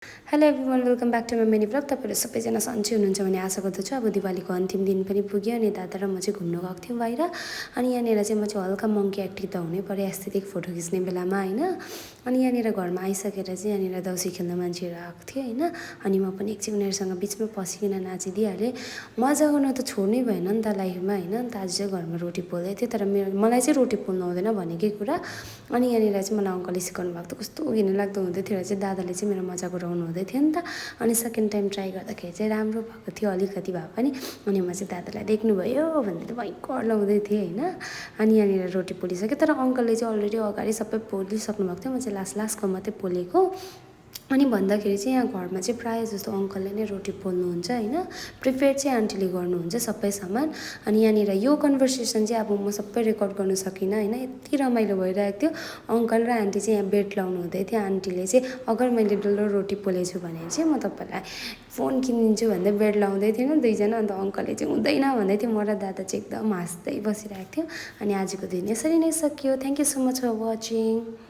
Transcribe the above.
Hello everyone welcome back to my mini blog. तपाईँहरू सबैजना सन्चै हुनुहुन्छ भन्ने आशा गर्दछु। अब दिवालीको अन्तिम दिन पनि पुग्यो अनि दादा र म चाहिँ घुम्न गएको थियौँ बाहिर। अनि यहाँनिर चाहिँ म चाहिँ हल्का मङ्की एक्टिभ त हुनै पऱ्यो एस्थेटिक फोटो खिच्ने बेलामा होइन। अनि यहाँनिर घरमा आइसकेर चाहिँ यहाँनिर देउसी खेल्न मान्छेहरू आएको थियो होइन। अनि म पनि एकछिन उनीहरूसँग बिचमा पसिकन नाचिदिइहालेँ। मजा गर्नु त छोड्नै भएन नि त लाइफमा होइन। अन्त आज चाहिँ घरमा रोटी पोल्दै थियो, तर मलाई चाहिँ रोटी पोल्नु आउँदैन भनेकै कुरा। अनि यहाँनिर चाहिँ मलाई अङ्कलले सिकाउनु भएको थियो, कस्तो घिनलाग्दो हुँदै थियो र चाहिँ दादाले चाहिँ मेरो मजाक उडाउनु हुँदै थियो नि त। अनि सेकेन्ड टाइम ट्राई गर्दाखेरि चाहिँ राम्रो भएको थियो, अलिकति भए पनि। अनि म चाहिँ दादालाई देख्नुभयो भनेर भयङ्कर लाउँदै थिएँ होइन। अनि यहाँनिर रोटी पोलिसक्यो, तर अङ्कलले चाहिँ अलरेडी अगाडि सबै पोलिसक्नु भएको थियो। म चाहिँ लास्टको मात्रै पोलेको। अनि भन्दाखेरि चाहिँ यहाँ घरमा चाहिँ प्रायः जस्तो अङ्कलले नै रोटी पोल्नुहुन्छ होइन। प्रिपेयर चाहिँ आन्टीले गर्नुहुन्छ सबै सामान। अनि यहाँनिर यो कन्भर्सेसन चाहिँ अब म सबै रेकर्ड गर्न सकिनँ होइन। यति रमाइलो भइरहेको थियो। अङ्कल र आन्टी चाहिँ यहाँ बेड लाउनु हुँदै थियो। आन्टीले चाहिँ अगर मैले डल्लो रोटी पोलेछु भने चाहिँ म तपाईँलाई फोन किनिदिन्छु भन्दै बेड लाउँदै थिएन दुईजना। अन्त अङ्कलले चाहिँ हुँदैन भन्दै थियो। म र दादा चाहिँ एकदम हाँस्दै बसिरहेको थियो। अनि आजको दिन यसरी नै सकियो। Thank you so much for watching.